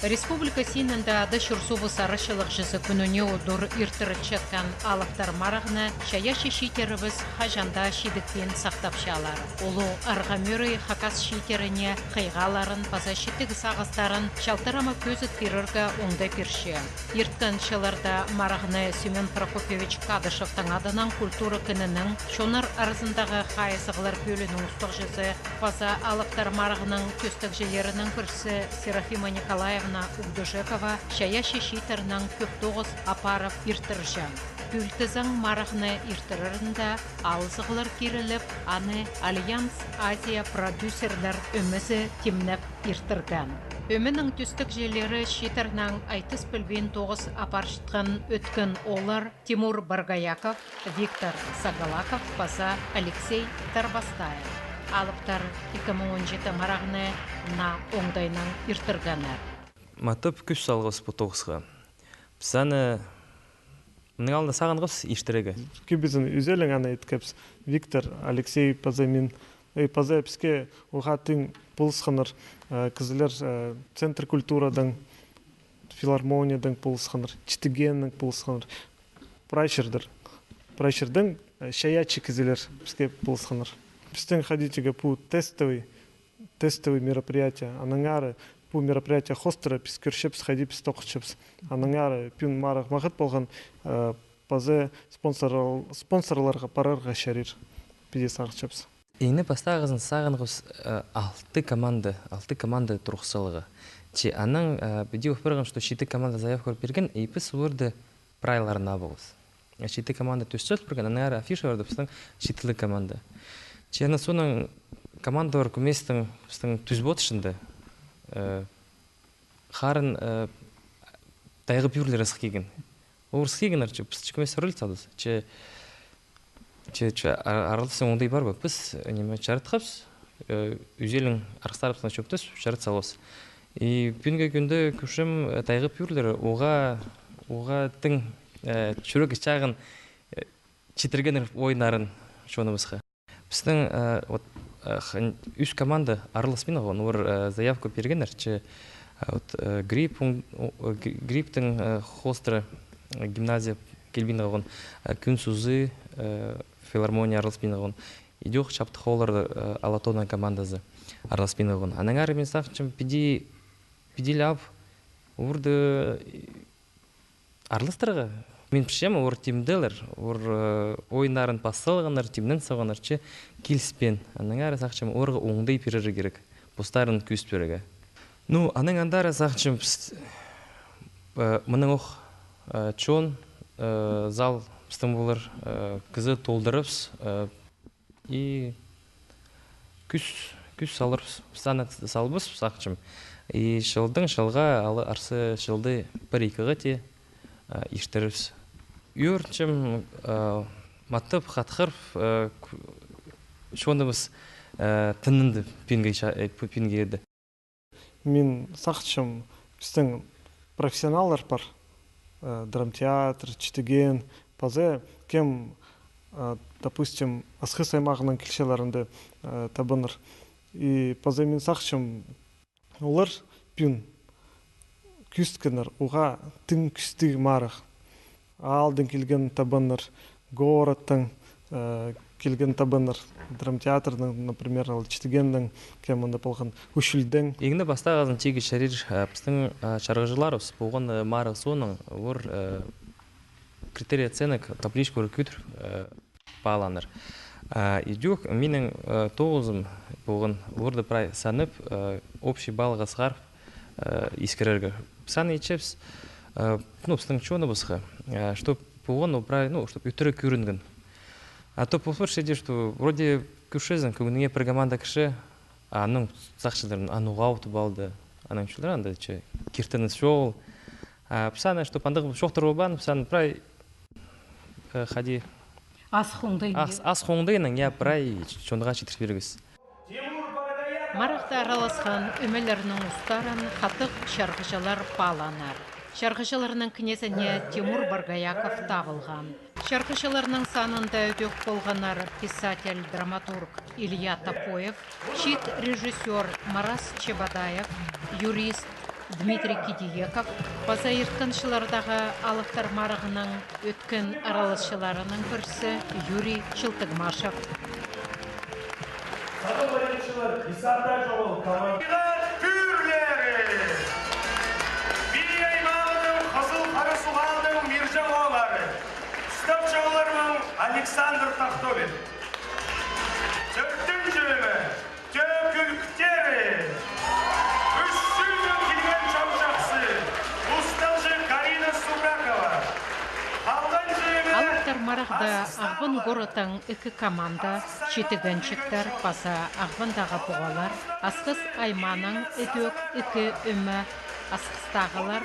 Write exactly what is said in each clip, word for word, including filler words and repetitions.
Республика синінде Ада Чурсубыс арачылағҷызы кӱніне удур иртірілчеткен алыптар марығны чайаачы чииттерібіс хаҷан даа чидікпин сахтапчалар. Улуғ арғам ӧрей хакас чииттеріне хыйғаларын паза читіг сағыстарын чалтырама кӧзіт пирерге оңдай пирче. Ирткен чылларда марығны Семён Прокопьевич Кадышевтің адынаң культура кинінің, чоннар аразындағы хайзығлар пӧлиинің устағҷызы паза алыптар марығның тӧстегҷілерінің пірсі Серафима Николаевна Угдужекова чайаачы чииттернең кӧп тоғыс апарып иртірҷең. Пӱӱл тізең, марығны иртірерінде алызығлар киріліп, аны Альянс Азия продюсерлер ӧмезі тимнеп иртірген. Ӧменің тӧстегҷілері чииттернең айтыс пілбин тоғыс апарчатхан ӧткін ооллар Тимур Боргояков, Виктор Сагалаков паза Алексей Тарбастаев. Алыптар ікі муң он читі марығны наа оңдайнаң иртіргеннер. Матап кӱс салғабыс пу тоғысха. Піс аны мының алнында сағынғабыс иртірерге. Кӧбізін ӱзелең аны иткебіс. Виктор, Алексей паза мин, э, паза піске уғаа тың полысханнар, э, кізілер, э, Центр культурадаң, филармониядаң полысханнар, Читігеннең полысханнар. Прай чирдер. Прай чирдең, э, чайаачы кізілер піске полысханнар. Пістің хайди тирге пу тестовый, тестовый мероприятие. Аннаңар пу мероприятие хоостыра піс кӧрчебіс, хайди піс тоғынчабыс. Аннаңар пӱӱн марығ мағат полған, э, паза спонсор-, спонсорларға парарға чарир, піди сағынчабыс. Иң пастағызын сағынғабыс, э, алты команда, алты команда турғыс саларға. Че анаң, э, піди ох парған, что читі команда заявка пирген, и піс оларны прайларын абабыс. Э, читі команда тӧстел парған, аннаңар афишаларда пістің читігліг команда. Че анаң соонаң командалар кӧместең пістің тӱс потчаң, э, харын, э, тайғы пӱӱрлер ысхиген. Ол ысхиген, арчы, піс чіке мес роль салдыс. Че, че, че, ар-, араласчаң оңдай пар ба? Піс, э, ниме, чаратхабыс, э, ӱзелең арғыстарыбыснаң чоохтас, чарат салғабыс. И пӱӱнгі кӱнде кӧрчем, э, тайғы пӱӱрлер, уғаа, уғаа тың, э, чӱрек чағын, э, читіргеннер ойнарын чоныбысха. Пістің, э, вот, э, хан-, ӱс команда араласпин алған, олар, э, заявка пиргеннер, че, э, вот, э, Гриб, ун-, о, о, Гри-, Грибтің, э, хоостыра, э, гимназия килбин алған, э, Кӱн сузы, э, филармония араласпин алған, идӧк Чаптых ооллар, э, Алатонның командазы араласпин алған. Аннаңар мин сағынчам, піди, піди ле ап, оларны, э, араластырарға. Мин пілчем, олар тимделер, олар, э, ойнарын пас салғаннар, тимнен салғаннар, че киліспеен. Аннаңар сағынчам, оларға оңдай пирерге кирек, постарын кӧзіт пирерге. Ну, анаң андар сағынчам, піс, э, мының ох, э, чон, э, зал пістің полар, э, кізі толдырыбыс, э, И кӱс, кӱс саларбыс, саны салбыс, сағынчам. И чылдаң чылға, алай арса чылда пір-ікіге тее, а, иртірербіс. Ӧрінчем, а, матап, хатхыр, а, кӱ-, чоныбыс, а, тынанды пӱӱнгі ча-, э, пӱ-, пӱӱнгі иде. Мин сағынчам, пістің профессионаллар пар, э, драмтеатр, Читіген, паза кем, э, допустим, Асхыс аймағынаң килчелер анда, э, табаннар. И паза мин сағынчам, олар пӱӱн кӧзіткеннер уғаа тың кӱстіг марығ. Аалдаң килген табаннар, городтаң, э, килген табаннар, драмтеатрдаң, например, ал Читігеннең, кем анда полған, Ӱчӱлдең. Иң не пастағызын тигі чарир, э, пістің, э, чарғыҷыларыбыс полған, э, марығ соонаң, олар, э, критерий оценок табличкалар кӧдір, э, паалааннар. А, идӧк минің, э, тоғызым полған, оларды прай санап, э, общий баллға сығарып, э, искірерге. Саны итчебіс, э, ну, пістің чоныбысха, э, чтоб полған, ну, прай, ну, чтоб ӧтіре кӧрінген. А то полча даа, что вроде кӧрчезің, кӧңніңе пір команда кірче, а аның сағынчалар, аны уғаа утып алды, аның чылдыр анда, че, киртініс чоғыл. А піс аны, чтоб андағ чоохтар полбаан, піс аны прай, э, хайди, Асхыс оңдайнаң. Ас-, асхыс оңдайнаң, я, прай чонға читіріп пирербіс. Марығда араласхан ӧмелернің устарын хатығ чарғыҷылар паалааннар. Чарғыҷыларның кнезіне Тимур Боргояков табылған. Чарғыҷыларның санында ідӧк полғаннар писатель-драматург Илья Топоев, чиит режиссёр Марас Чебодаев, юрист Дмитрий Кидиеков паза ирткен чыллардағы алыптар марығының ӧткін араласчыларының пірсі Юрий Чылтыгмашев. Сағын пірінчілер, десантта чоғыл, команда. Пӱӱрлері! Пии аймағының Хызыл Хара Суғ аалның Мирҷаң ооллары. Устапча оларның Александр Тахтовин. Тӧртінҷі ӧме. Тӧӧ кӱлӱктері. Ӱс чӱзінең килген чонҷахсы, усталҷы Карина Субракова. Алғанҷы ӧме. Алыптар марығда Ағбан городтаң ікі команда, читігенҷіктер паза Ағбандағы пуғалар, Асхыс аймаанаң ідӧк ікі ӧме, Асхыстағылар,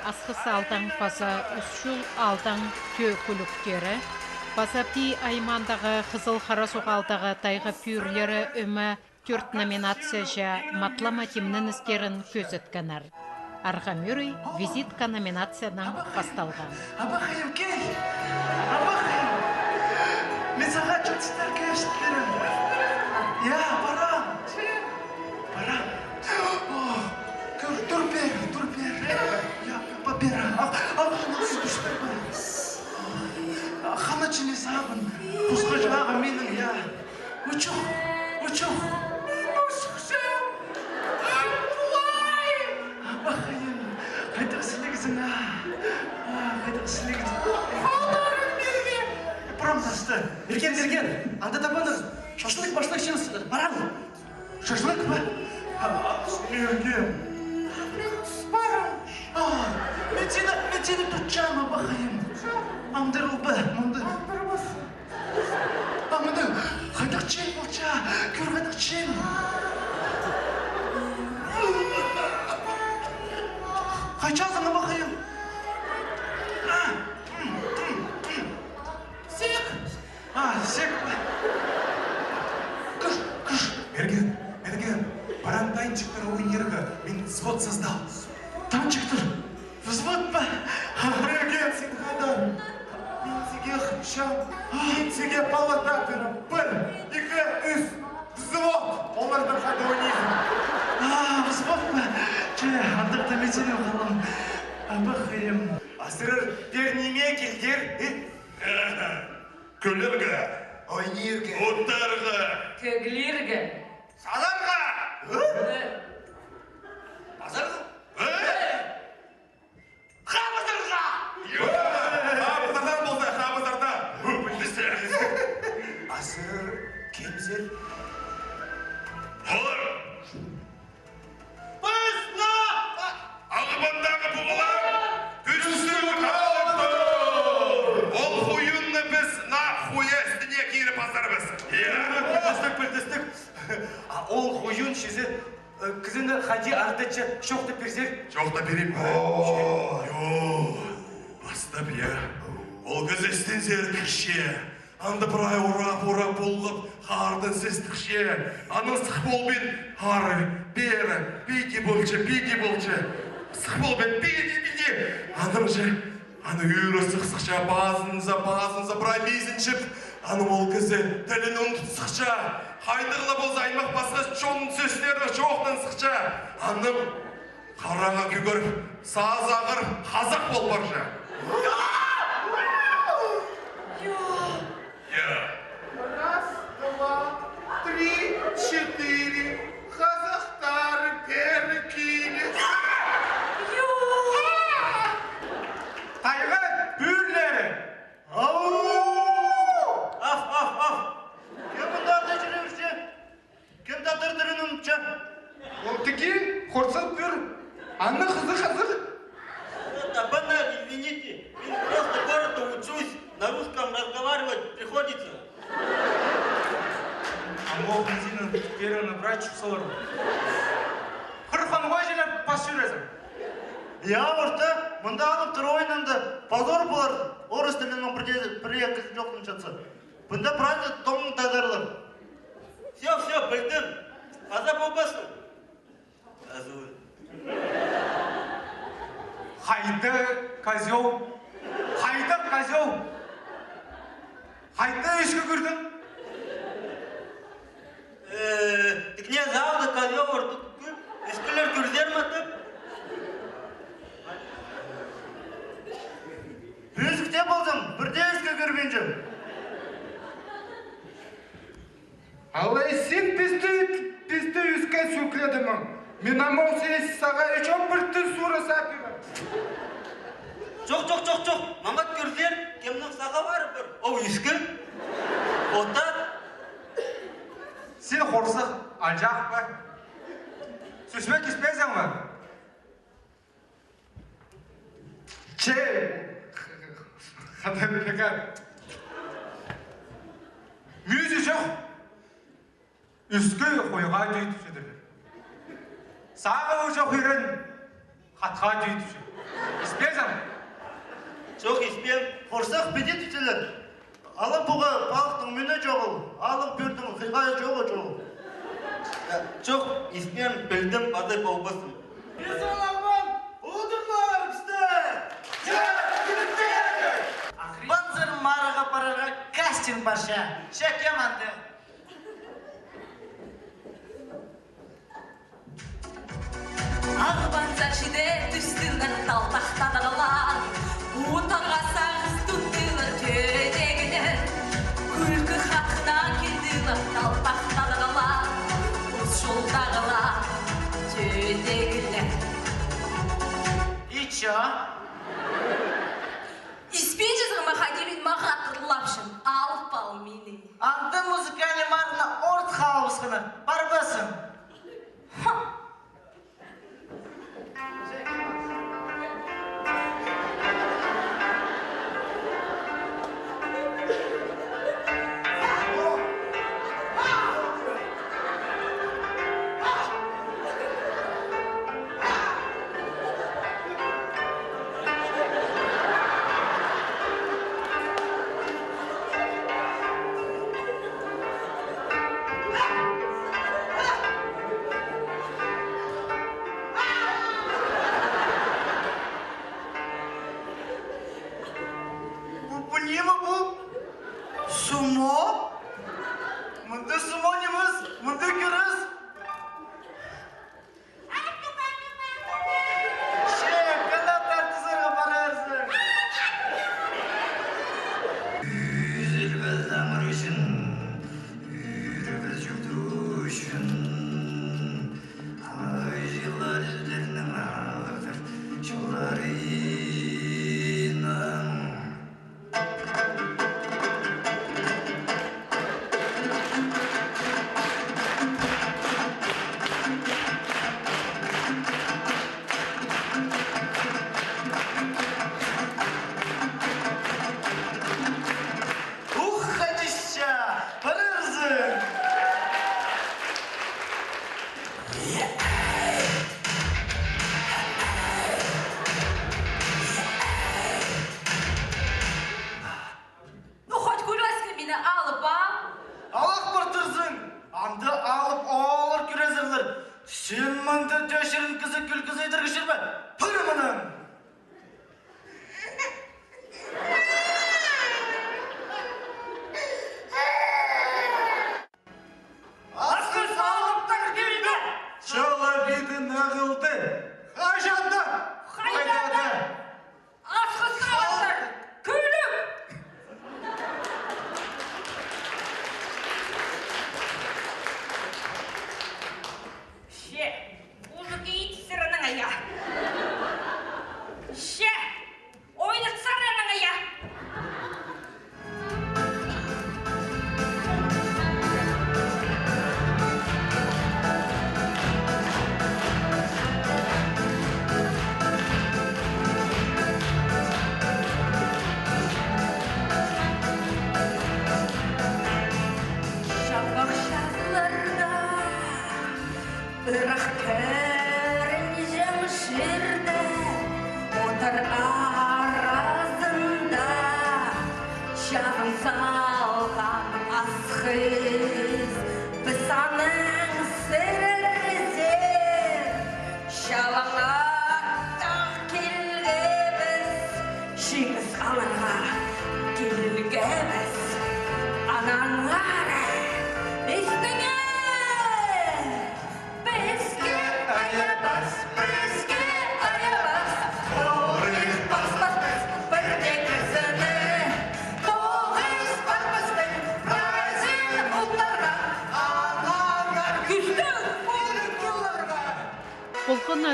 Асхыс аалдаң паза Ӱс Чул аалдаң тӧӧ кӱлӱктері, паза Пии аймаандағы Хызыл Хара Суғ аалдағы тайға пӱӱрлері ӧме, тӧрт номинацияҷа матлама тимненістерін кӧзіткеннер. Арғам ӱрей визитка номинациянаң пасталған. Абахайым, кел! Абахайым! Мин сағаа чоохтастар кӧзіт пирем. Я, парам! Парам! О, кӧр, тур пеер, тур пеер. Я, па, пеер. Ах, ах, ах, ах, ах, ах. Хана чіли сабын. Пусхаҷағы минің, я. Учух, учух. Пусхаҷа. Ай, пулай. Абахайым, хайдағ сілігзің, а? А, хайдағ сілігзің. Халарың берме. Прям таста. Ирген, ирген. Анда табаныр. Шашлык, башлык чыылысчалар. Парам. Шашлык па? А, а, ирген. Парам. А, мин сині, мин сині тутчам, абахайым. Андырылба, мында. Андырбас. А мында хайдағ чел полча, кӧр хайдағ чел. Хайчазың, абахайым? А, м, м, м. Сек. А, сек. Кір, кір. Мерген, Мерген, парам танчиктер ойнирға, мин взвод создал. Танчиктер? Взвод па? Мерген, син хайда? Мин сиге хынчам, мин сиге палата пирем. Пір, ікі, ӱс, взвод. Олардаң хайда ойнирзың? А, взвод па? Че, андағ даа мин синең халам. Абахайым. А сірер пеер ниме килдір, э? Кӱлерге. Ойнирға. Утарға. Кӧглирге. Сазарға. Э? Пазарға. Э? Хабызарға! Йо! Хабызардаң полза, хабызардаң! Пілдістер! А сірер кемзер? Олар! Піс на! Ағбандағы пуғалар! Пӱстӱк халыхтар! Ол хуюнны піс на хуя істіне киріп пазарбыс! Пілдістік, пілдістік! А ол хуюн чізе Э, кізіні хайди артынҷа чоохтап пирзер? Чоохтап пирим. О. Йо, пастап, я. Ол кізі істензер кірче. Анда прай урап, урап полғап, хаардаң сес тікче. Анаң сых полбин, ары, пеер, пиди полча, пиди полча. Сых полбин, пиди, пиди. Анаң же Аны ӱрі сых сыхча, пазынза, пазынза, прай пизінчіп, аны ол кізі тілін ундут сыхча, хайдағ ла полза аймах пасха чон сӧстерні чоохтаң сыхча, аны хараңа кӧгер, сазағыр хазах пол парча. Я. Раз, два, три, четыре. Хазахтар пеер киле. Тайға пӱӱрлері. Ау! Ах, ах, ах. Кем мында анда чӱребісче? Кем татар тілін унутча? Ол тігі хорсыл пӱӱр. Аның хызы хазых. Табаннар, извините, мин просто городта учусь, на русском разговаривать приходится. А мог мин сині первый набрать чупсалар. Хырхан хой чилеп пас чӱрезің. Я, орта, мында алып тур ойнанды, позор полар, орыс тілінің пір де-, пір ек чоохтанчатса. Мында правда тоң тадарлар. Всё, всё, пілдім. Хаза полбассың. Азур. Хайда козёл? Хайда козёл? Хайда ӧскі кӧрдің? Э, тикне залда козёл ордык кӧп. Ӧскілер кӧрзер ме тіп? ползам, пір дее іске кірбинчем. Алай син пісті, пісті ӱске сӱкледімең. Мин ам ол сағаа ещё пір тӱр сурас апиға. Чох, чох, чох, чох. Маңат кӧрзер, кемнің сағаа парып пар, ол ӱске. Оттап. Син хорсых, алҷах па? Сӧсме киспезің ме? Че, хада пирге. Мӱзі чох. Ӱске хойға тӧӧй тіпчелер. Сағаа чох ирен хатха тӧӧй тіпче. Испезің? Чох, испеем. Хорсых, піди тіпчелер. Алып пуға палыхтың мӱні чоғыл, алып пӧртің хыйға чоғы чоғыл. Э, чох, испеем, пілдім, пазай полбассың. Піс оларбаан одырлар пісте! Че, киліңер! Панзыр марыға парарға кастинг парча. Че, кем анда? Ағбанзар чиде тӱстілер талтахтадығлар, утарға сағыс туттылар тӧдегілер. Кӱлкі хатына килділер талтахтадығлар, ус чолдағылар тӧдегілер. И чо? Испинчезің ме, хайди мин мағат ырлапчам, алып ал мині. Анда музыкальный марығны орт халыбысханнар, парбассың. Ха! Пу, пу ниме пу? Сумо? Мында сумо нимес, мында кирес. Че, канат тартызарға парарзың. Ӱзілбес аңыр ӱчӱн, ӱрбес чурту ӱчӱн, ай чыллар ӱзілернің ағыртыр чолларынаң. Ух, хатча, парарзың! Ну, хоть кӱреске мині алып ал. Алып партырзың, анда алып ооллар кӱрезерлер. Син мында тӧчірін кізі кӱлкізі идерге чӧрме. Пар мынаң. Асхыс алыптар килді! Чолабиды нығылды! Хаҷан даа! Хайда даа! Асхыс алыптар! Кӱлӱк! Че, музыка итсер анаң, я. Че, ойнатсар анаң, я. Чабах чазыларда, ырах кӧрінҷең чирде, отар аразында, чазын салған асхыс, піс анаң сірерзер. Чалаң аттығ килгебіс, чиңіс аларға килгебіс. Анаңар истіңер! Піске айабас, піске айабас, хорых паспас піс, пірдее кізіні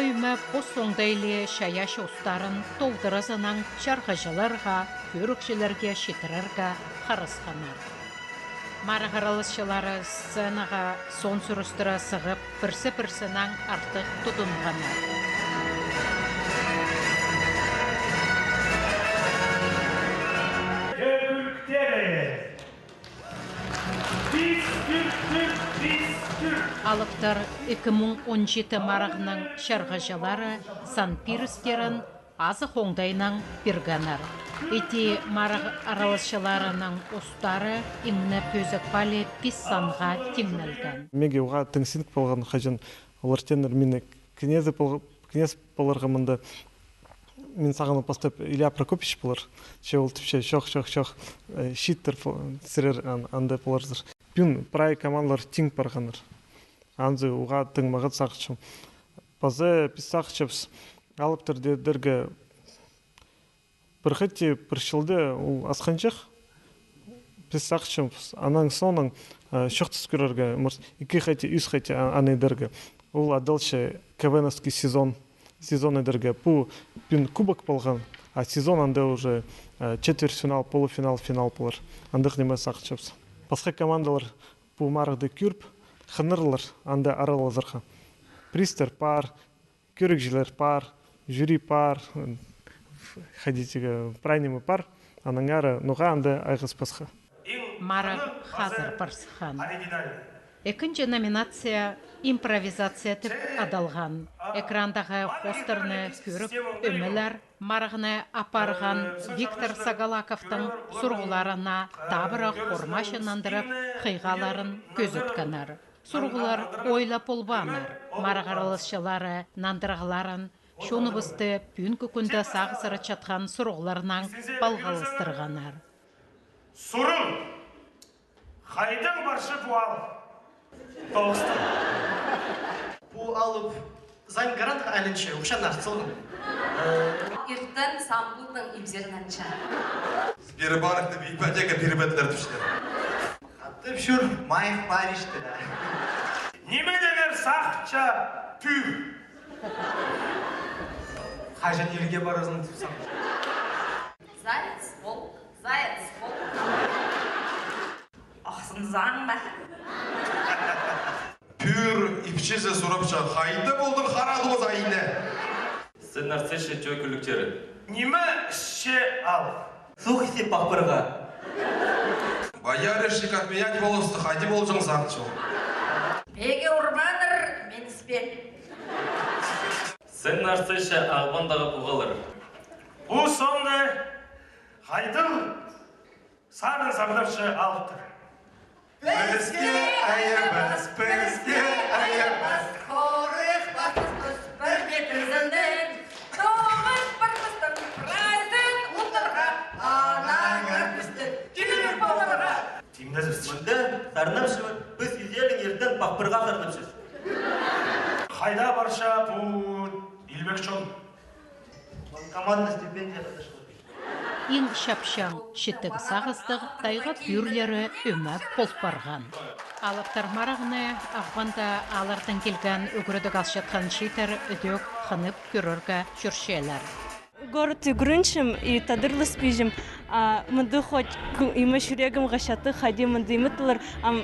Ӧме пос оңдайлы чайаачы устарын толдыразынаң чарғыҷыларға, кӧрігҷілерге читірерге харысханнар. Марығ араласчылары сценаға соон сӱрістіре сығып, пірсі-пірсінең артых тудынғаннар. Алыптар ікі муң он читі марығның чарғыҷылары сан пирістерін азых оңдайнаң пиргеннер. Іди марығ араласчыларының устары иң не пӧзік палии пис санға тиңнелген. Меге уғаа тың синік полған, хаҷан олар тееннер мині кнезі полға-, кнез поларға мында. Мин сағынып пастап, Илья Прокопьевич полар. Че ол тіпче, чох, чох, чох, э, чииттер пол-, сірер ан-, анда поларзар. Пӱӱн прай командалар тиң парғаннар. Анзы уғаа тың мағат сағынчам. Паза піс сағынчабыс, алыптар дее-, дерге пір хати, пір чылда ол асханҷах. Піс сағынчабыс, анаң соонаң, э, чоохтас кӧрерге, может, ікі хати, ӱс хати а-, аны идерге. Ол адалча КВНовский сезон. Сезон идерге. Пу пӱӱн кубок полған, а сезон анда уже, э, четвертьфинал, полуфинал, финал полар. Андағ ниме сағынчабыс. Пасха командалар пу марығны кӧріп, хынарлар анда аралазарға. Пристер пар, кӧрігҷілер пар, жюри пар, хайди тигі, прай ниме пар, аннаңар ноға анда айғаспасха. Марығ хазыр парысхан. Ікінҷі номинация импровизация тіп адалған. Экрандағы хоостарны кӧріп, ӧмелер марығны апарған Виктор Сагалаковтың сурығларына табырах ормаҷы нандырып, хыйғаларын кӧзіткеннер. Сурығлар ойлап полбааннар. Марығ араласчылары нандырығларын чоныбысты пӱӱнгі кӱнде сағызыра чатхан сурығларнаң палғалыстырғаннар. Сурығ. Хайдаң парча пу алып? Тоғыстың. Пу алып займ грантха айланча, ухча нартсылған. Иртен самбудың ибзерненче. Сбербанктың ипотека пирбетлер тіпчелер. Хатап чӧр, майых паришты. Ниме дее сағынча пӱӱр. Хаҷан ирге парарзың тіп сағынча. Заяц, волк, заяц, волк. Ахсынзаң ба? Пӱӱр ипчізі сурапча, хайда полдың, хара тоғыс айна? Сценарь сыхча тӧӧ кӱлӱктері. Ниме ісче алып? Сух ісче пахпырға. Боярышник отменять полысты, хайди полҷаң сағынча. Пеге урбаннар, мин іспеем. Сценарь сыхча Ағбандағы пуғалар. Пу сомны хайдағ сарын сағынча алыптар? Піске айабас, піске айабас. Хорых пастыспыс пір петірзіннең. Тоғыс парбыстың прайзын утарға, анаңар пісті тӱріп поларға. Тимнезіс. Мында сарнапчабыс, піс изелең иртен пахпырға сарнапчабыс. Хайда парча пу илбек чон? Банкоматна стипендия хаташлар. Иң чапчаң, читіг сағыстығ тайға пӱӱрлері ӧме пол парған. Алыптар марығны Ағбанда ааллардаң килген ӱгредіг алчатхан чииттер ідӧк хынып кӧрерге чӧрчелер. Город ӱгренчем и тадарласпинчам, а мында хоть кӱ-, име чӱрегім хачатты, хайди мында име тулар, ам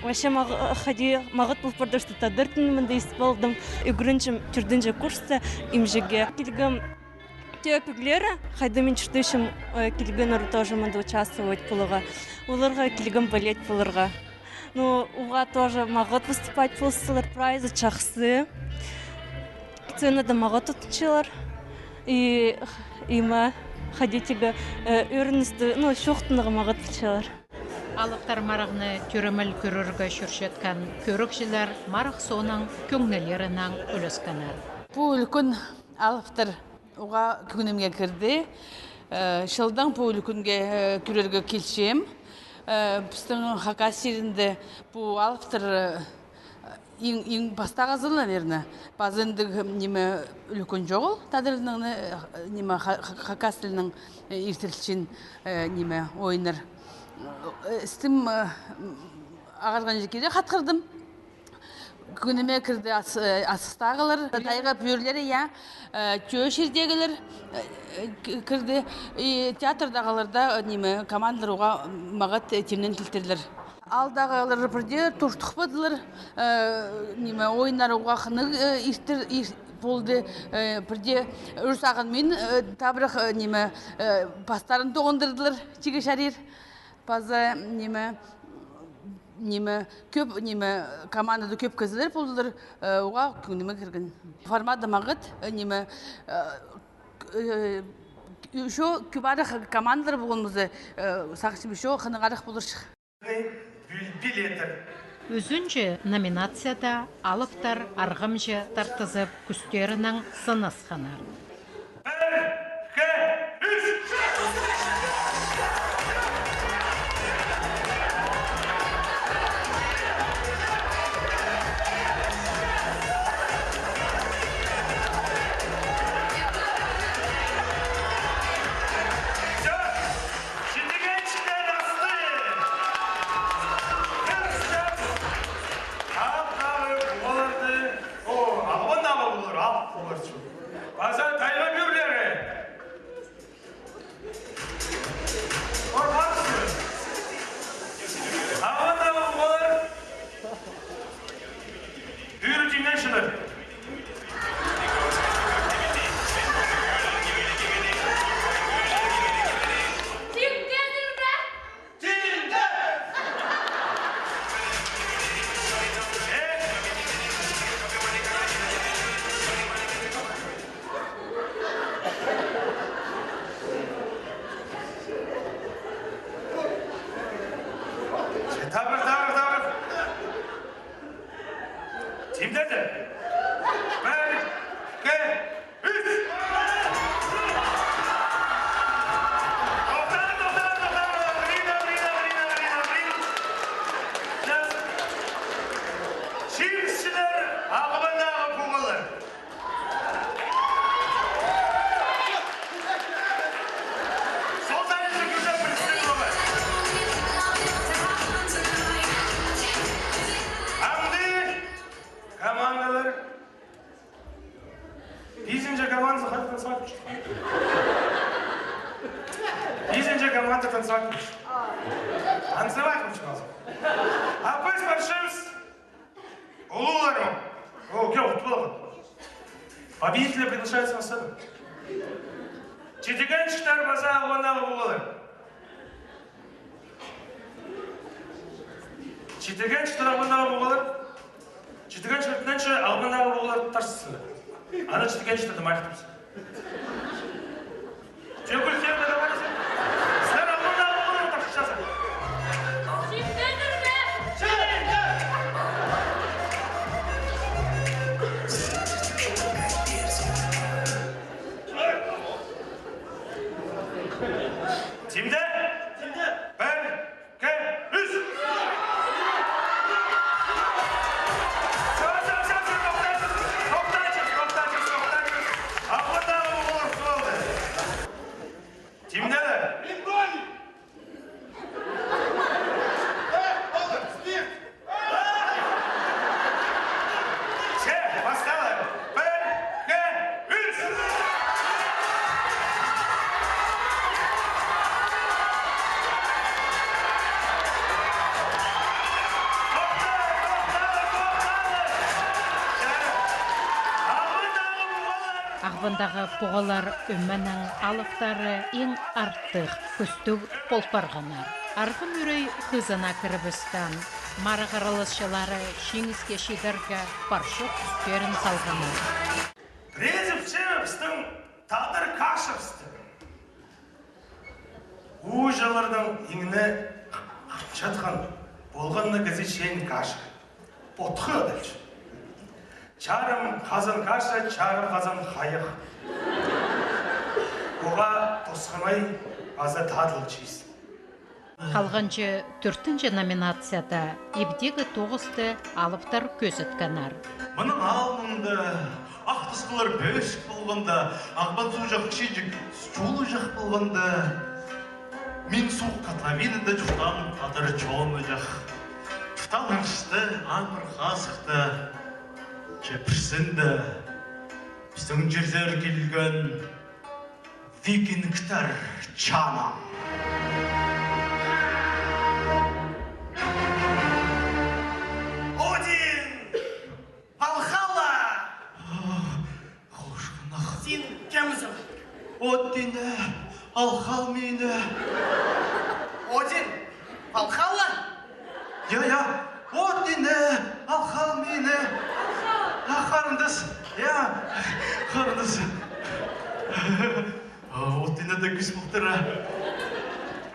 Вообще, мағ-, хайди мағат пол парды, что тадар тілін мында истіп алдым. Ӱгренчем тӧртінҷі курста имҷіге. Килгем тӧӧ пӱглері, хайда мин чуртапчам, э, килгеннер тоже мында участвовать поларға. Оларға килгем болеть поларға. Ну, уғаа тоже мағат выступать полыстылар, прайзы чахсы. Сценада мағат тутынчалар. И, и ма, хайди тигі, э, ӧріністі, ну, чоохтанарға мағат полчалар. Алыптар марығны тӧремел кӧрерге чӧрчеткен кӧрігҷілер марығ соонаң кӧңнілерінең ӱлескеннер. Пу ӱлӱкӱн алыптар уғаа кӧңнімге кірді. Э, чылдаң пу ӱлӱкӱнге, э, кӧрерге килчем. Э, пістің Хакас чирінде пу алыптар, э, иң, иң пастағызы, наверное. Паза андағ, ниме, ӱлӱкӱн чоғыл, тадар тілінең, э, ниме, ха-, ха-, хакас тілінең, э, иртірілчең, э, ниме, ойыннар. Э, істім, э, м, ағарғанҷа кире хатхырдым. Кӧңніме кірді ас-, э, асхыстағылар, тайға пӱӱрлері, я, э, тӧӧ чирдегілер, э, к-, кірді. И театрдағылар даа, э, ниме, командалар уғаа мағат, э, тимнен килтірлер. Аалдағылар пірдее туртухпадылар, э, ниме, ойыннар уғаа хынығ, э, иртір, ир-, полды, э, пірдее ӱр сағын мин, э, табырах, э, ниме, э, пастарын тоғындырдылар, чиге чарир. Паза, ниме, ниме, кӧп, ниме, командада кӧп кізілер полдылар, э, уғаа кӧңніме кірген. Форматы мағат, э, ниме, э, э, ещё кӧп арах командалар полған полза, э, сағынчам, ещё хынығ арах поларҷых. Билетер. Ӱзінҷі номинацияда алыптар арғамҷы тартызып, кӱстерінең сынасханнар. Пір, ікі, ӱс! Всё. Читігенчіктер асты. Пір сӧс. Ап-ағбандағы пуғаларды, о, ағбандағы пуғалар, ап пуғалар чох. Паза тайға пӱӱрлері. О, пазы. Ағбандағы пуғалар. Пӱӱр тимненчелер. Тимдедір бе? Тимде! Э? Табырах, табырах, табырах. Тимдеді. Пір, ікі, ӱс. Тохтаңар, тохтаңар, тохтаңар. Прина, прина, прина, прина, прина. Чиңісчілер, ағбандағы пуғалар. Андағ командалар. Пизінҷі команда хатхан сағынча. Пизінҷі команда танцевать. Танцевать участвовал. А піс парчабыс. Улуғларым. О, кӧп, утып алған. Победители приглашаются на сцену. Читігенчіктер паза ағбандағы пуғалар. Читігенчіктер ағбандағы пуғалар. Читігенчіктернең ағбандағы пуғалар тартысча. Ана читігенчіктерді майыхтапча. Че кӱлчезің, договорились. Сірер ағбандағы пуғалар тартысчазар. Тимде? Тимде. Пір, ікі, ӱс! Всё, всё, всё, всё, тохтаҷаң, тохтаҷаң, тохтаҷаң, тохтаҷаң. Ағбандағы пуғалар полды. Тимде ле? Че, пасталар. Пір, ікі, ӱс! Тохта, тохта, тохта! Че, ағбандағы пуғалар. Ағбандағы пуғалар ӧменің алыптары иң артых кӱстіг пол парғаннар. Арғым ӱрей хызына кірібіскен. Марығ араласчылары чиңіске чидерге пар-чох кӱстерін салғаннар. Прежде всего, пістің тадар кашабысты. Ууҷаларның иңне чатхан полған на кізі чейін каша. Потхы адалча. Чарым хазан каша, чарым хазан хайах. Уғаа тосхамай паза тадыл чиис. Халғанҷы тӧртінҷі номинацияда ибдегі тоғысты алыптар кӧзіткеннер. Мының алнында ах тасхыллар пӧзік полғанда, Ағбан суғҷах чиҷек чулыҷах полғанда, мин суғ котловинада чуртаам тадар чоныҷах. Туталаңчыста, амыр хазыхта. Че пірсінде пістің чирзер килген викингтер, чаным. Один! Валхалла! Хошханах. Син кемзің? Один, ал хал мині. Один? Валхалла? Я, я. Один, ал хал мині. А, харындас. Я, харындас. А, Один даа кӱс полтыра.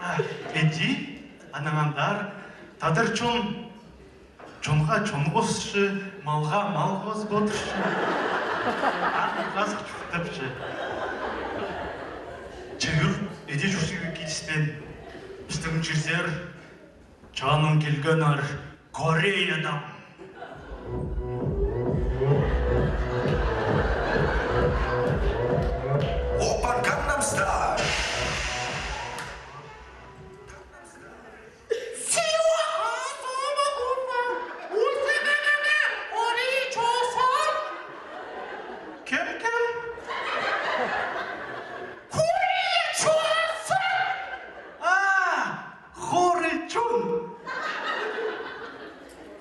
А, іди, анаң андар, тадар чон чонға чон хосча, малға мал хозып одырча. Аны хазых чуртапча. Че, ӱр, іди чуртирға киліспеен. Пістің чирзер чаным килгеннер Кореядаң. Оппа, Gangnam Style! Кем, кем? Корея чон. А, Хорый чон.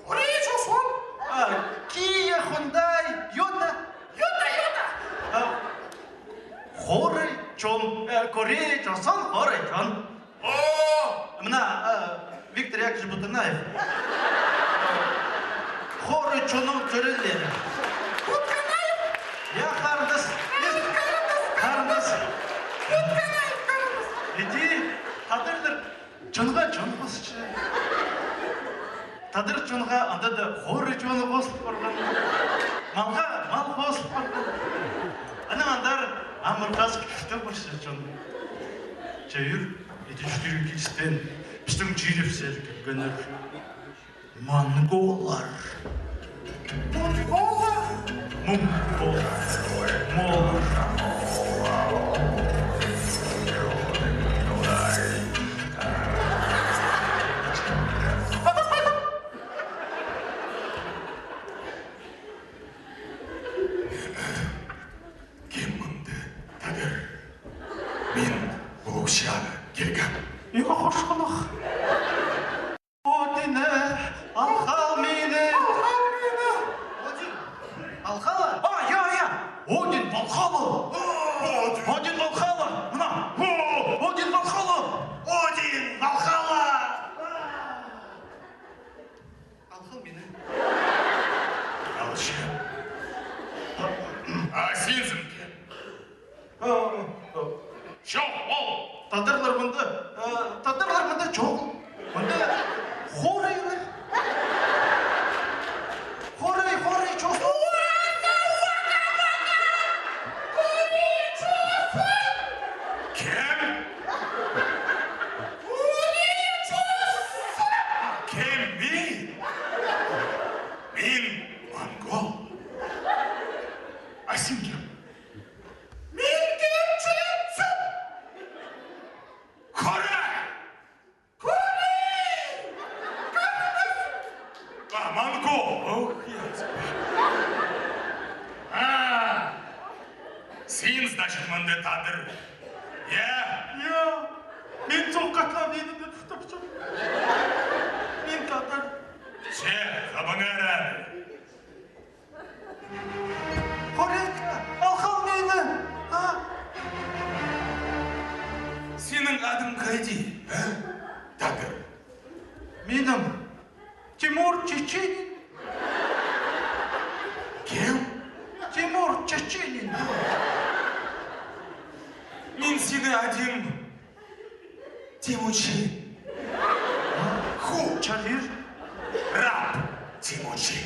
Корея чон. А, Kia, Hyundai, Toyota. Toyota, Toyota. А, Хорый чон, э, Корея чон, Хорый чон. О! Мына, э, Виктор Яковлевич Бутанаев. Хорый чонның тӧрелері. Бутанаев? Я, харындас. Харындас. Бутанаев, харындас. Іди, тадарлар чонға чон хосча. Тадар чонға анда даа хорый чоны хозыл парған. Малға мал хозыл парған. Анаң андар амыр хазых чуртап парча чон. Че, ӱр, іди чуртирға киліспеен. Пістің чирібізер килгеннер монголлар. Монголлар? Моңғол. Моңғол. Кем мында тадар? Мин Лукшаға килгем. Ио, хошханах. Один, ал хал мині. Ал хал мині. Один. Ал хала? А, я, я. Один Валхалла. Один. Один Валхалла. Мына. О, Один Валхалла. Один Валхалла. Ал хал мині. Алча. А синзің кем? Э, э, чох ол. Тадарлар мында, э, тадарлар мында чох. Мында хорайлар. Хорай, хорай, чох. Кем? Кем мин? Мин монгол. А син кем? Мин кем читсем? Корей! Корей! А, монгол! Ох, я тебя. А, син, значит, мында тадар. Я? Я. Мин чоохтап, мин тіп тапчам. Мин тадар. Че, хабаңар аны. Хорейка, ал хал мині, а? Синің адың хайди, а? Тадар. Минің Тимур Чеченин. Кем? Тимур Чеченин. Мин сині адим Тимучи. Ху. Чарир. Раб Тимучи.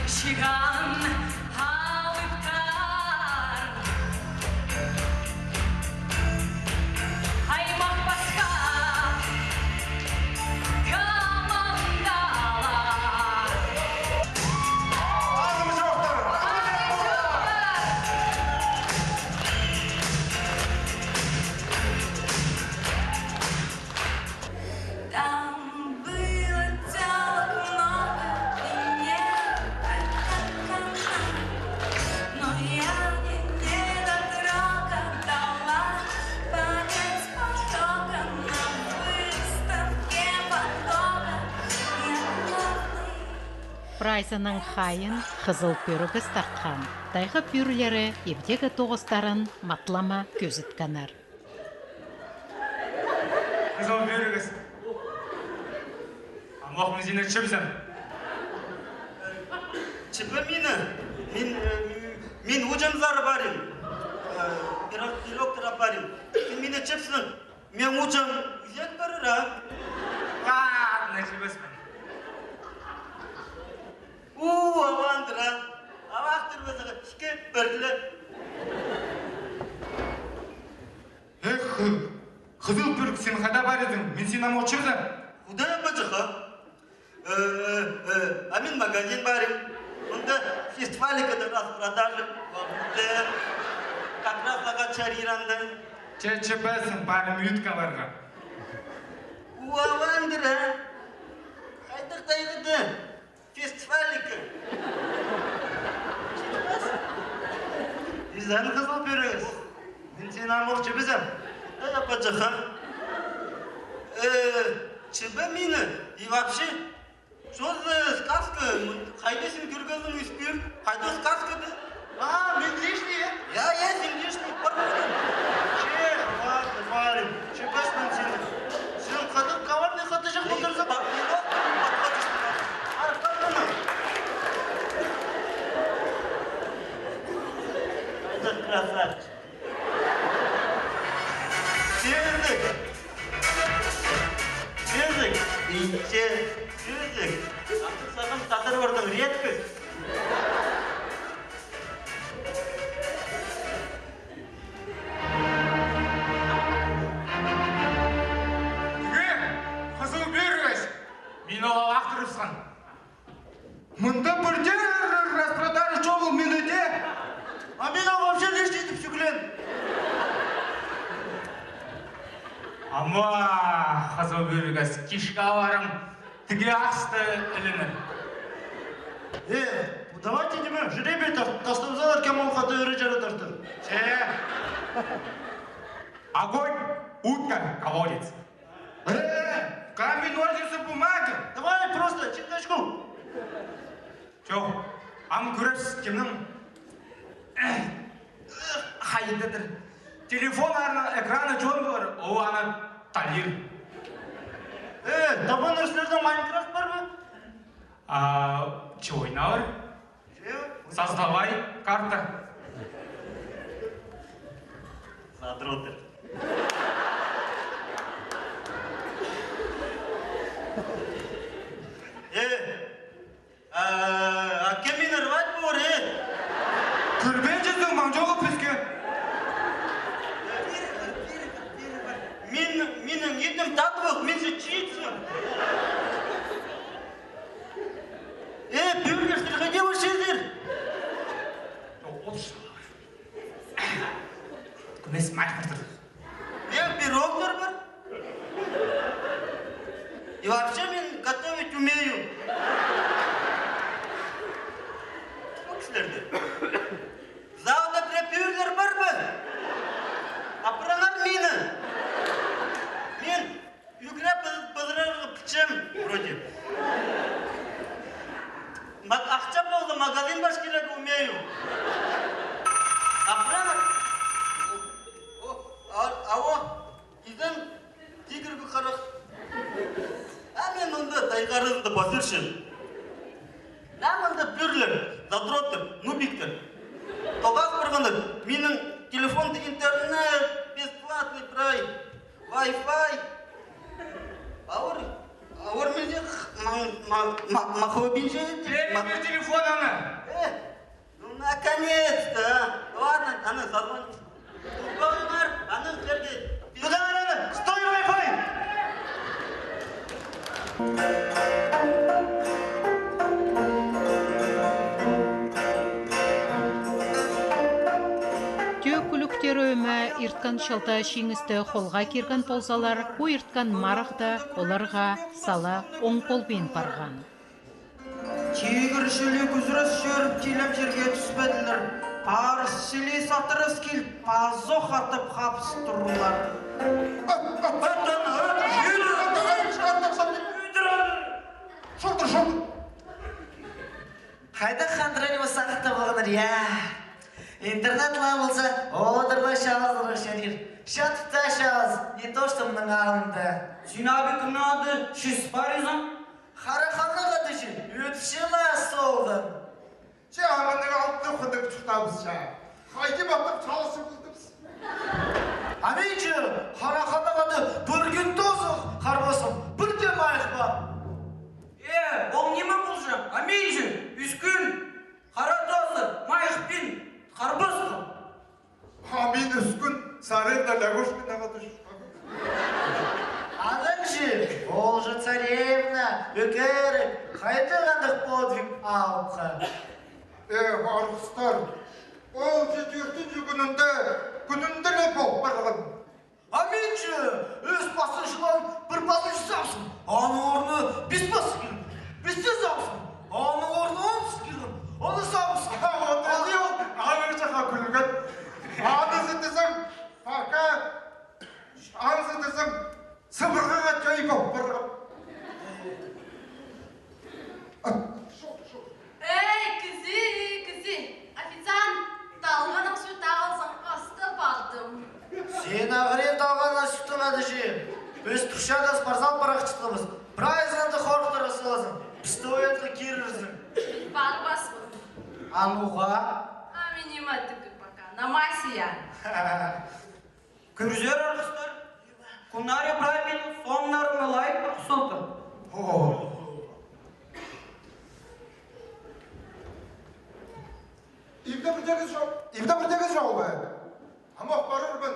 Чыған алыптар, аймах пасха командалар. Там было тёлок много, и не только она. Но я не недотрога, дала пять с порога на выставке Ван Гога. Я главный. Прайзының хайиин Хызыл Пӧрігес тартхан. Тайға пӱӱрлері ибдегі тоғыстарын матлама кӧзіткеннер. Хызыл Пӧрігес. Амох, мин сині чібізем. Чібі мині. Мин, э, мин ууҷамзар парим. Э, пирог, пирогтар апарим. Син мині чібізең, мин ууҷам ӱзек парар, а? Ладно, чібізбеем. У, авандыр, а? Авахтар паза ікі пірле. Эх, Хызыл Пӧрік, син хайда парзың? Мин сині амох чібізем. Куда я пачаха? Э, э, э, а мин магазин парим. Мында фестиваль кӧдір, распродажа. Как раз ағаа чарир анда. Че, чібізбеем, парим ӧткелерге. У, авандыр, а? Хайдағ тайғада? Фестивальнікі. Изен, Хызыл Пӧрігес. Мин сині амох чібізем. Э, пачаха. Э, чібі мині. И вообще, что за сказка? Хайда син кӧргезің, испир? Хайда сказкада? А, мин лишний, э? Я, я, син лишний, пар. Че, ладно, парим. Чібізбеем сині. Син хайдағ коварный хатыҷах полтырзың. Эй, пап, не вот, не подходишь. Ар, пар, пар. Этот красавчик. Чӧзік. Чӧзік. Инче. Чӧзік. Андағ сағам тадар парның редкость. Тігі, Хызыл Пӧрігес, мин ол авахтар ысхан. Мында пірдее распродажа чоғыл минуте. А мин ол вообще лишний тіп сӱклеем. Ама, Хызыл Пӧрігес, кишке парам. Тігі асты ілінер. Э, давайте, ниме, жребий тас-, тастабызар, кем ол хатығ ыры чарадартыр. Че. Огонь, утка, колодец. Э, камень, ножницы, бумага. Давай просто читкачку. Чох, ам кӧрербіс, кемнің хайдадыр. Телефон арның экраны чон полар, ол аны талир. Э, табаннар, сірерде Майнкрафт пар ба? А, че ойнар? Че? Создавай карта. Задроттар. Э, А, а кем мині рвать полар, э? Кӧрбинчезің, маң чоғыл піске. Мин, минің итім татып ал, мин же чиитсім. Э, пӱӱрлер, сірер хайди парчазар? Кӧмес май хыртыр. Мен пирогтар пар. И вообще мен готовить умею. Ол кізілерде. Залда пірее пӱӱрлер пар ба? Апарыңар мині. Мен ӱгре пыз-, пызырарға пілчем, вроде. Ма-, ахча полза, магазин пас килерге умею. Апарыңар. О, а, ало, изен, тигірге харах. А мен мында тайғарызында пазырчам. А мында пӱӱрлер, задроттар, нубиктер. Тоғас парғаннар, минің телефонда интернет бесплатный прай. Wi-Fi. Ауыр, ауыр мезек, ма-, ма-, ма-, махабинче. Бер, ма- бер телефон аны. Тӧрӧме ирткен чылда чиңісті холға кирген ползалар, пу ирткен марығда оларға сала оң полбин парған. Тигір чіли кӱзірес чӧріп, тилеп чирге тӱспеділер. Парыс чіли сатырас киліп, пазох атып хабыс турлар. Хайдағ хандыра ниме сағынып алғаннар, я? Интернет ла полза, одырбай чаалазарға чарир. Чатып та чаалас, не то что мының алнында. Син, аби, кімнің ады чіс паризың? Хараханның ады чіс, ӧтчі ла солдан. Че, аманның алтын худың чуртабыс, че. Хайди баттап чаласы болдыбыс. А мин че, Хараханның ады пір кӱн тозых, харбасым, пір дее майых па. Э, ол ниме полҷаң? А мин че, ӱс кӱн хара тозы, майых пин, харбасым. А мин ӱс кӱн царевна Лягушкинаға тӱс. Анаң че, ол же царевна, ӧкерік, хайдағ андағ подвиг алыпха. Э, арғыстар, ол же тӧртінҷі кӱнінде, кӱнінде ле пол парған. А мин че, ӱс пазы чылан, пір пазы сабысым, аның орнына пис пазы кирген. Писті сабысым, аның орнына он пазы кирген. Оны сабысым. А, вот это вот, ағырчаға кӱлген. Аны сетізем, пока, аны сетізем, Сыбырғаға чай пол парған. Эй, кізі, кізі! Официант, талғаннаң сӱт алзаң, астап алдым. Син ағырин талғаннаң сӱттің ады че. Піс турчада спортзал парахчатхабыс. Прайзын анда хорыхтарға салазың. Пісті оятха кирерзің. Парбаспын. А ноға? А мин ниме тігі пока. Намай сия. Кӧрзер, арғыстар, куннары прай минің сомнарыма лайых парып салды. О. Ибде пірдеезі чоғыл, ибде пірдеезі чоғыл ба? Амох парарбын.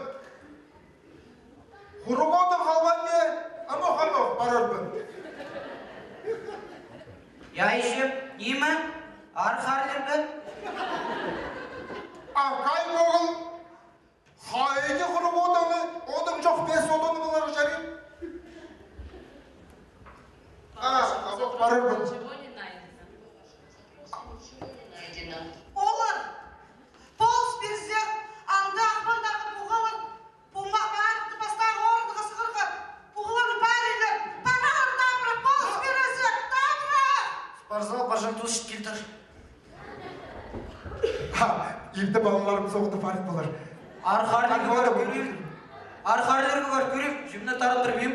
Хуруғ одың халбаан ба? Амох, амох парарбын. Я, иҷем, ниме? Аар харлирға? А кай поғыл? Хайди хуруғ одың, одың чох, пес одың поларға чарир. А, а, парарбын. Олар полыс пирзе, анда Ағбандағы пуғалар, пу ма-, марығны пастағы орынға сығарға, пуғаларны парирлар, парар, табыра, полыс пирзе, табыра! Спортзал пажа тус килтір. Ха, ибде палаларым соғды парып полар. Аар харлирға пар кӧрем. Аар харлирға пар кӧрем, чимні тараттырбим.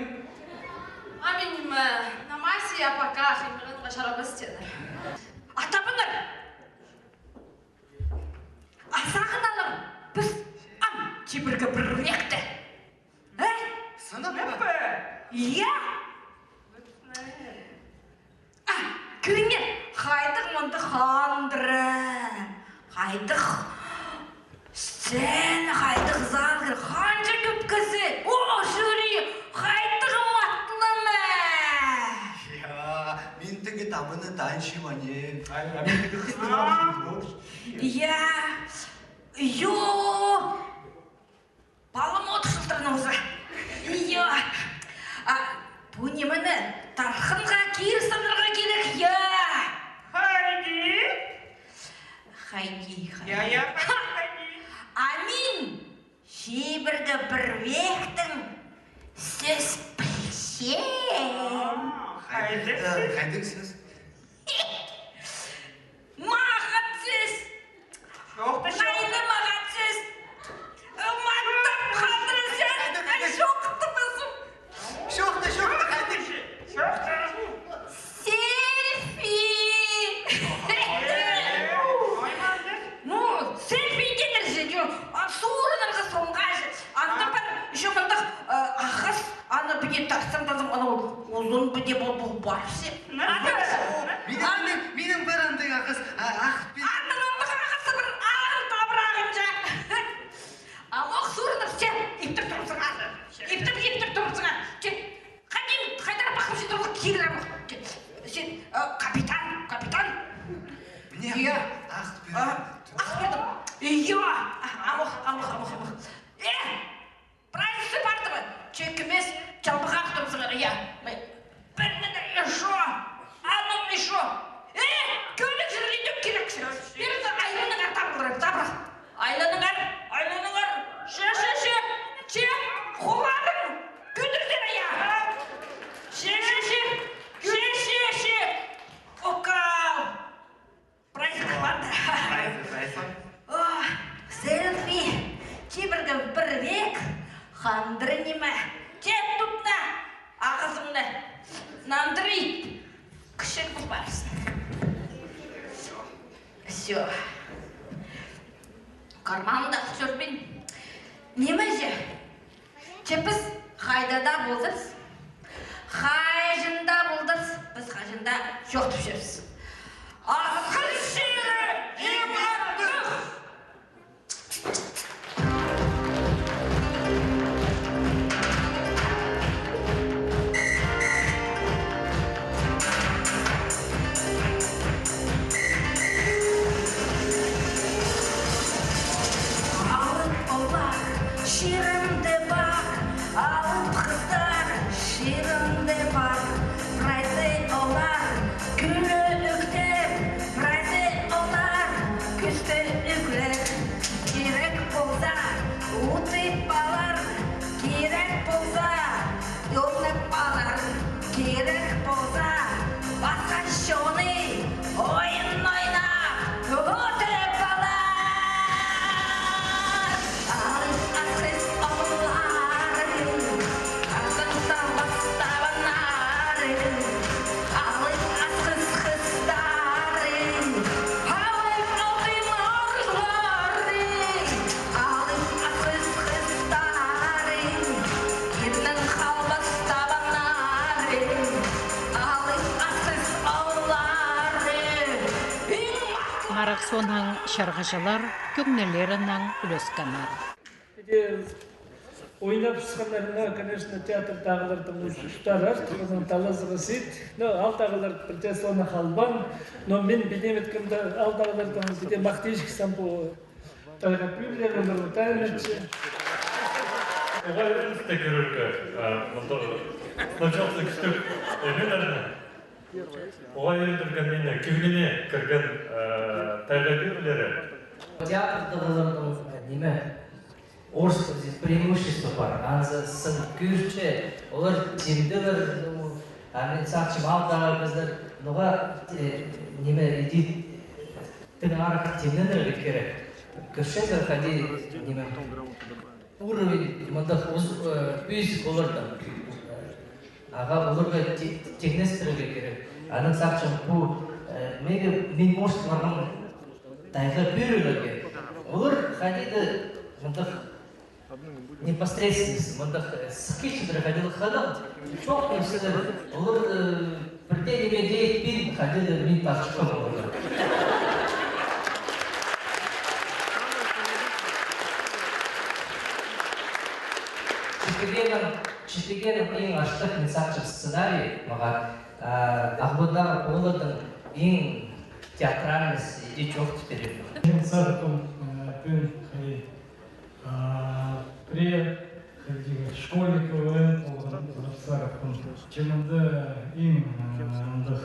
А мин ниме, намай сия, пока хыймырынға чарабас тееннер. А табыңар! А сағын алар, піс ам чибіргі пір векте. Э? Сынап па? Я! А, кӧріңер, хайдағ мында хандыра, хайдағ сцена, хайдағ зангыр, ханҷа кӧп кізі. О, жюри, хайдағ матлама! Я, мин тігі табыны танчиман. А, мин тігі хыстырам. Я, ё. Палам от шылтырнызы. Ио. А, пу нимені тархынға кирістірерге кирек, я. Хайди. Хайди, хайди. Я, я, хайди, хайди. А мин чибіргі пір вектің сӧс пілчем. А, хайди. Э, хайди сӧс? Мағат сӧс! Чоохта, чоохта. Хайда мағат сӧс? Маттап хандыра сӧс! Чоохта пазым! Чоохта, чоохта, хайда? Чоохта. Селфи! Ну, селфи идерзер же, чо. А сурынарға соңға же. Анда пар, ещё мындағ, э, ағас, аны піди тартсаң, пазым, анау узун піди пол, пол парча. Минің, минің, минің пар андағ ағас, а, ах пин. Андағ, андағ ағас пар, ағын табырағынҷа. А ох сурынып, сен иптір турыбызыңар. Иптір, иптір турыбызыңар. Че, хайди, хайдар пахып читірлік кирер. Че, сен, э, капитан, капитан. Міне, ах пирдім. Ах пирдім. Ио, а, амох, Аллах, Аллах, Аллах. Э, прайзы парды ба? Чекімес, чалбахтап сығар, я. Пір минут ещё. Аның ещё. Э, кӧлік жырлидың кирексіз. Пір айланыңар, табылар, табылар. Айланыңар, айланыңар. Че, че, че, че, хуларың кӧдірдер, я. Че, че, че, че, че, че. Окал. Прайзы парды. Прайзы, прайзы. О, селфи. Чибіргі пір век хандыр ниме. Че, тутна ағазыңны. Нандыр ит. Кічіг пол парзын. Всё. Карманымда чӧрбин. Ниме же? Че піс хайда даа ползабыс, хайҷын даа ползабыс, піс хайҷын даа чоохтапчабыс. Асхыс чирі, иң артых! Алып ооллар, чирімде пар, алып хыстар, чирімде пар. Прайзы ооллар кӱлӱктер, прайзы ооллар кӱстӱ ӱглер. Кирек полза, утып алар, кирек полза, Ёлнап алар, кирек полза, пасха чоны ойын ойнап, утып алар. Алып асхыс оолларын, хазан табас табаннарын, алып асхыс хыстарын, алып алтын орларын, алып асхыс хыстарын. Ирнің халбас табаннары, алып асхыс ооллары, иң махтал. Марығ соонаң чарғыҷылар кӧңнілерінең ӱлескеннер. Піди ойнап сыхханнарына, конечно, театрдағыларның устары артых, оларның талазығы сыйыт. Но аалдағылар пірдее соонаң халбаан, но мин пілем, кемді аалдағылардаң пірдее махтирҷых сам пу Тайға пӱӱрлер, олар тайынча. Оғаа ӧріністіг кӧрерге, а, мында сынап чоохтаза кӱстіг ӧмелерні. Оғаа ӧріндірген мині, кӧңніме кірген, а, тайға пӱӱрлері. Театрдағыларның, а, ниме, орыс тілінде преимущество пар. Анзы сын кӧрче, олар тимділер, ну, а мин сағынчам, аалдағы кізілер, ноға, э, ниме, иди, тың арах тимненерге кирек. Кӧрчезер, хайди, ниме, уровень мындағ уз-, э, пӧзік олардаң. Аға, оларға те-, теңнестірерге кирек. Анаң сағынчам, пу, э, меге, мин, может, парғам тайға пӱӱрлерге. Олар хайди-да мындағ непосредственность, мындағ, э, скетчтер хайдағ-да хынығ, чоохтаза, олар, э, пірдее ниме дее итпин, хайдағ-да мин тартчатхам оларға. Читігенім, читігенім иң аштығ, мин сағынчам, сценарий мағаа, а, Ағбандағы оолларның иң театральность иди чоохтап пирер. Мин сағынчам, э, пӱӱн, э, А, пірее, хайди, школьный КВН полған, Сарапхан. Че мында иң, а, андағ,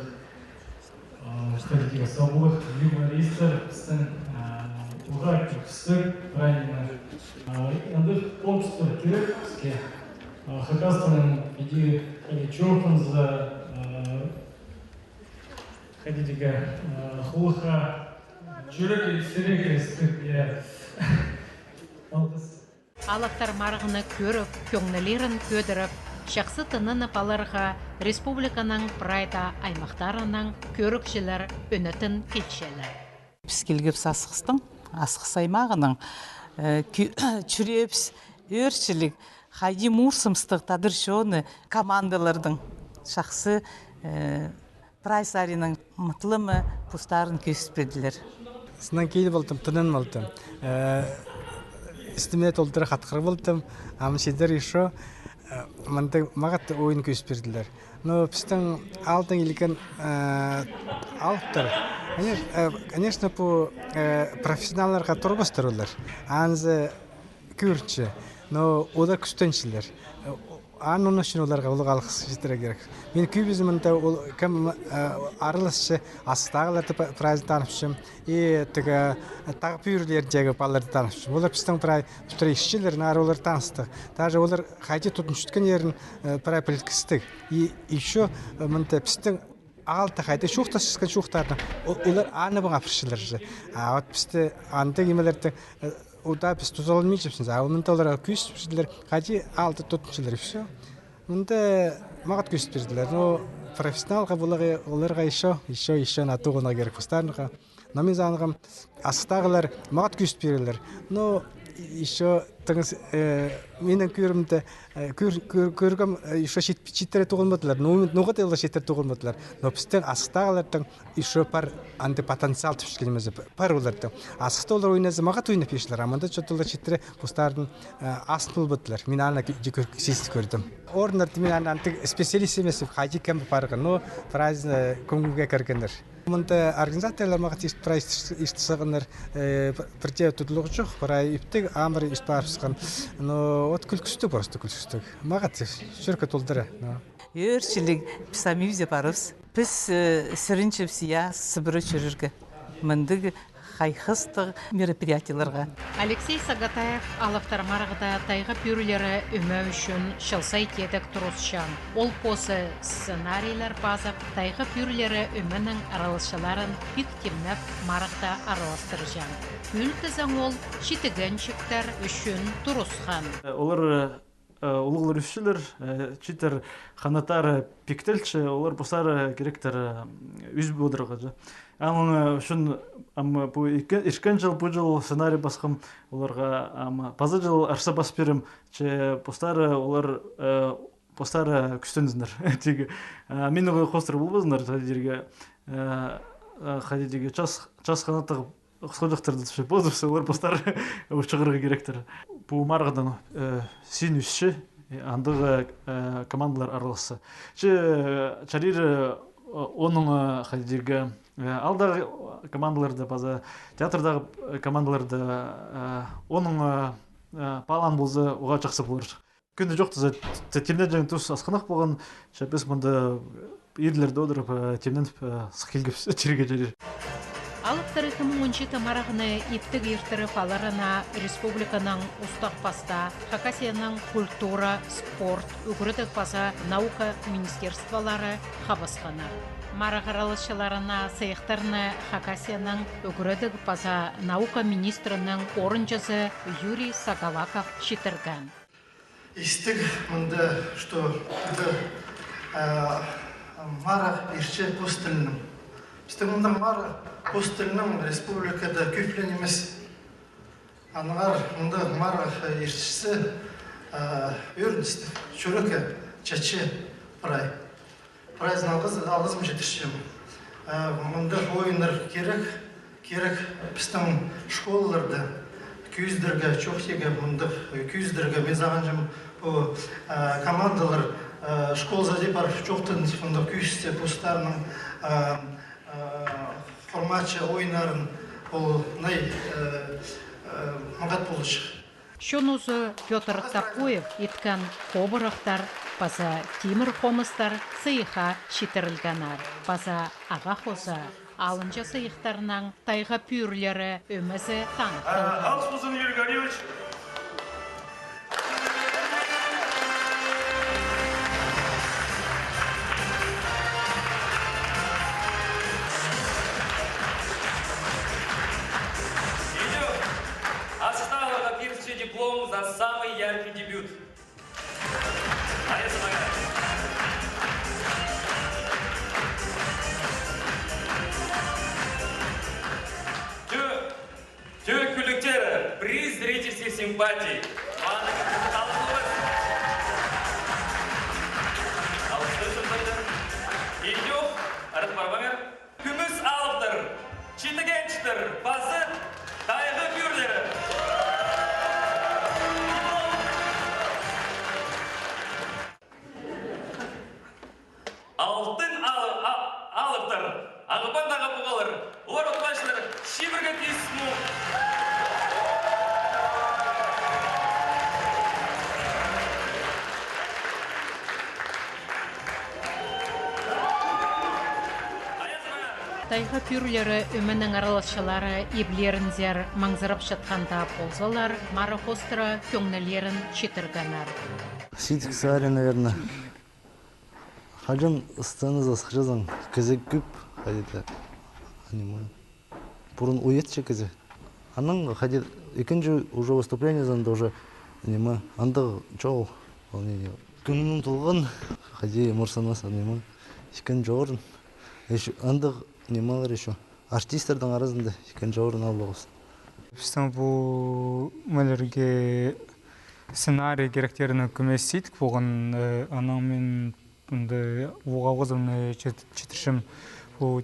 а, хайди, соғлығ юмористтер пістің, а, уғаа кӧп кізі, правильно. А, андағ конкурстар кирек піске. А, хакастың иди, хайди, чоохтаза, а, хайди, а, хулахха чӱрек сирек кірістік, я. Алғыс. Алыптар марығны кӧріп, кӧңнілерін кӧдіріп, чахсы тынанып аларға республиканың прай даа аймахтарынаң кӧрігҷілер ӧнетін килчелер. Піс килгебіс Асхыстаң, Асхыс аймағынаң, э, кӧ-, чӱреебіс ӧӧрчіліг, хайди мурсымыстығ тадар чоны, командаларның чахсы, э, прай саринаң мытлымы постарын кӧзіт пирділер. Сыннаң киліп алдым, тынанып алдым. Э, істіме толдыра хатхыр полдым, ам чидер ещё, э, мындағ мағат ойын кӧзіт пирділер. Но пістің аалдаң илген, э, алыптар, конечно, э, конечно, пу, э, профессионалларға турбастар олар. Анзы Кӧрче, но олар кӱстенчелер. Аның ӱчӱн оларға улуғ алғыс читірерге кирек. Мин кӧбізі мында ол, кем, э, араласча, астағыларды па-, прайзын таныпчам, и тігі, э, тағ пӱӱрлеріндегі палаларды таныпчам. Олар пістің прай, пістің исчелер, наар олар таныстығ. Даже олар хайди тудынчатханнарын, э, прай піліскістіг. И ещё, э, мында пістің аалда хайди чоохтасчатхан чоохтарны, о-, олар аны мағаа апарчалар же. А вот пісте андағ нимелерді, э, удаа піс тузаланминчабыс, а ол мында олар кӧзіт пирчелер, хайди аалда тудынчалар, и всё. Мында мағат кӧзіт пирділер. Ну, профессионалға поларға, оларға ещё, ещё, ещё на тоғынарға кирек постарына. Но мин санағам, астағылар мағат кӧзіт пирерлер. Но ещё тыңыс, э, минің кӧрімде, э, кӧр-, кӧр-, кӧргем, э, ещё чит-, читіре тоғынмадылар. Ну, ноға-да олар читіре тоғынмадылар. Но пістің астағыларның ещё пар андағ потенциал тіпчеткенімізі, пар оларның. Астағда олар ойназа, мағат ойнап пирчелер, а мында чоохтап олар читіре постарын, э, ас полбадылар. Мин аны ки-, кӧр-, сизіп кӧрдім. Орыннарда мин аны андағ специалист нимес, хайди кем парған. Но прайзына, э, кӧңнілге кіргеннер. Мында организаторлар мағат ирт-, прай ирт-, иртірчеткеннер, э, пір-, пірдее тудулуғ чох, прай иптіг, амыр ирт парыбысхан. Но вот кӱлкістіг, просто кӱлкістіг. Мағат чӱректі толдыра, но. Ӧӧрчіліг, піс ам ибзе парыбыс. Піс, э, сірінчебіс, я, сыбыра чӧрерге. Мындағ хайхастығ мероприятиелерге. Алексей Сагатаев алыптар марығда тайға пӱӱрлері ӧме ӱчӱн чыл сай теедек турысчаң. Ол позы сценарийлер пазып, тайға пӱӱрлері ӧменің араласчыларын пик тимнеп, марығда араластырҷаң. Пӱӱл тізең, ол читігенҷіктер ӱчӱн турысхан. Олар, э, улуғлар ӧсчелер, э, чииттер ханаттары пиктелче, олар постары киректер, э, ӧзіп одырарға же. Аның, э, ӱчӱн ам пу иртке-, ирткен чыл, пу чыл сценарий пасхам оларға, ам паза чыл арса пас пирем, че постары олар, э, постары кӱстензіннер. Тігі, э, мині хоостыра полбазыннар, хайди тирге, э, э, хайди тирге, час, час ханаттығ хосхаҷахтар тіпче, позы, олар постары чығарға киректер. Пу марығдаң, э, син ӧсче, э, андағ, э, командалар араласча. Че, э, чарир, э, оның, э, хайди тирге, э, аалдағы командаларда паза, театрдағы, э, командаларда, э, оның, э, э, палаан полза, уғаа чахсы полар. Кӱнде чоохтаза, те-, тимненҷең тус асхынах полған, че піс мында ирлерде одырып, э, тимненіп, э, сых килгебіс тирге чарир. Алыптар ікі муң он читі марығны иптіг иртіріп аларына республиканың устағ-пастаах, Хакасияның культура, спорт, ӱгредіг паза наука министерстволары хабысханнар. Марығ араласчыларына сыйыхтарны Хакасияның ӱгредіг паза наука министрінің орынҷызы Юрий Сагалаков читірген. Истіг мында, что мында, э, марығ иртче пос тілінең. Пістің мында марығ пос тілінең республикада кӧп ле нимес. Аннаңар мында марығ иртче, э, ӧріністіг, чӱрекке чатча прай. Прайзын алғыс, алғызым читірчем. Э, мындағ ойыннар кирек, кирек пістің школаларда кӧзідерге, чоохтирға, мындағ кӧзідерге. Мин сағынчам, пу, э, командалар, э, школазар даа парып чоохтанып, мындағ кӧзітсе постарының, э, э, форматча ойыннарын, ол най, э, э, маңат полча. Чон узы Пётр Топоев иткен хобырахтар паза тимір хомыстар сыйыхха читірілгеннер. Паза ағаа хоза алынҷа сыйыхтарнаң тайға пӱӱрлері ӧмезі таныхталған. Алғыс ползын, Юрий Гаврилович. Идёт. Астағларға пирілче диплом за самый яркий дебют. Алиса Магомедовна. Тӧӧ, тӧӧ кӱлӱктері, приз зрительских симпатий. Маңнанып алғыс. Алғыс. Идёт, ырых парбаңар. Кӱмӱс алыптар, читігенҷіктер паза тайға пӱӱрлері. Алтын алы-, а-, алыптар, ағбандағы пуғалар, олар утханчалар чибіргі пис муң. Тайға пӱӱрлері ӧменің араласчылары иблерінзер маңзырапчатханда ползалар, марығ хоостыра кӧңнілерін читіргеннер. Сидік сари, наверное. Хаҷан сценазар сыхчазың, кізі кӧп, хайди-да, ниме, пурун уйатча кізі. Анаң хайди ікінҷі уже выступлениезінде уже, ниме, андағ чоғыл волнение. Кӧңнім толған, хайди мырсанас, ниме, ікінҷі орын. Ещё андағ нимелер ещё. Артистердің аразында ікінҷі орын алғабыс. Пістің пу мелерге сценарий киректеріне кӧмес сидік полған, э, анаң мин мында уғаа озымны чит-, читірчем. Пу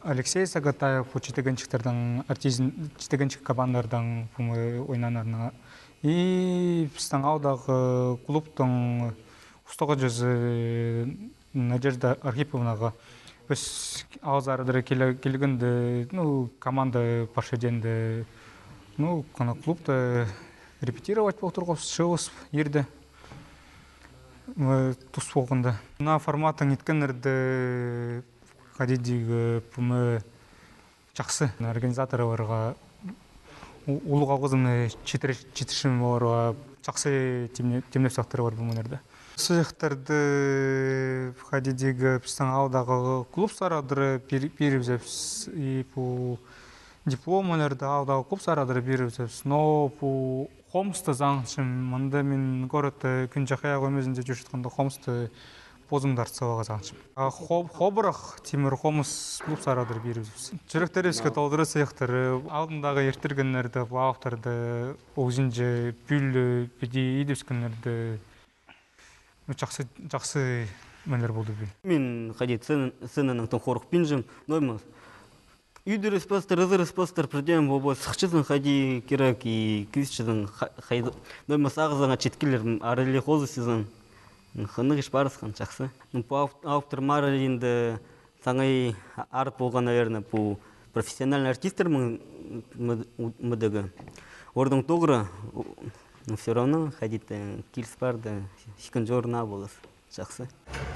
Алексей Сагатаев, пу читігенчіктердің артизін, читігенчік командалардаң пу м-, ойнанарына. И пістің аалдағы клубтың устағҷызы Надежда Архиповнаға. Піс аалзар адыра киле-, килгенде, ну, команда парча теенде, ну, кана клубта репетировать полып турғабыс, чыыбыс ирде. М, тус полғанда. Мына форматтаң иткеннерде, хайди дее, пу м-, чахсы. Организаторларға у-, улуғ алғызымны читір-, читірчем оларға, чахсы тимне-, тимнеп сыхтырлар пу мелерді. Сыйыхтарды, хайди дее, пістің аалдағы клубтар адыра пир-, пирібізебіс, и пу дипломнарны аалдағы клубтар адыра пирібізебіс. Но пу хомысты сағынчам, мында мин городта кӱн чахайағы ӧмезінде чӧрчеткенде хомысты позымда артыс саларға сағынчам. А хо-, хобырах тимір хомыс клубтар адыра пирібізебіс. Чӱректерібіске толдыра сыйыхтар. Алдындағы иртіргеннерді, пу авторды, ол ӱзінҷе пӱӱл піди идібіскеннерді. Ну, чахсы, чахсы мелер полды пӱӱл. Мин хайди сцен-, сценанаң тың хорыхпинчам, нойма. Ӱдіріс пастыр, ызырыс пастыр, пірдеен полбас, сыхчазың хайди кирек, и кӧзітчезің ха-, хайди, нойма сағызыңа читкелер, м, аралии хозысчазың, м, хынығ іс парысхан, чахсы. Ну, пу ав-, автор марығ иинде саңай арып полған, наверное, пу профессиональный артисттер мын-, мыд-, у-, мыдығы. Ордың тоғыра, у-, ну, всё равно хайди-да киліс парды, ікінҷі орын алғабыс. Чахсы.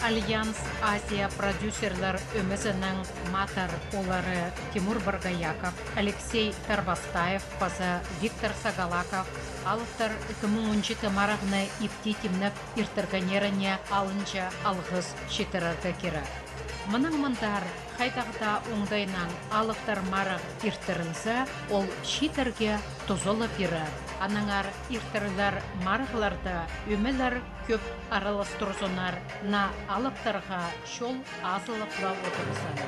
Альянс Азия продюсерлер ӧмезінің матыр ооллары Тимур Боргояков, Алексей Тарбастаев паза Виктор Сагалаков алыптар ікі муң он читі марығны ипти тимнеп иртіргеннеріне алынҷа алғыс читірерге кирек. Мынаң мындар хайдағ-да оңдайнаң алыптар марығ иртірілзе, ол чииттерге тузалап пирер. Аннаңар иртірілер марығларда ӧмелер кӧп аралас турзыннар, наа алыптарға чол азылап ла одырзын.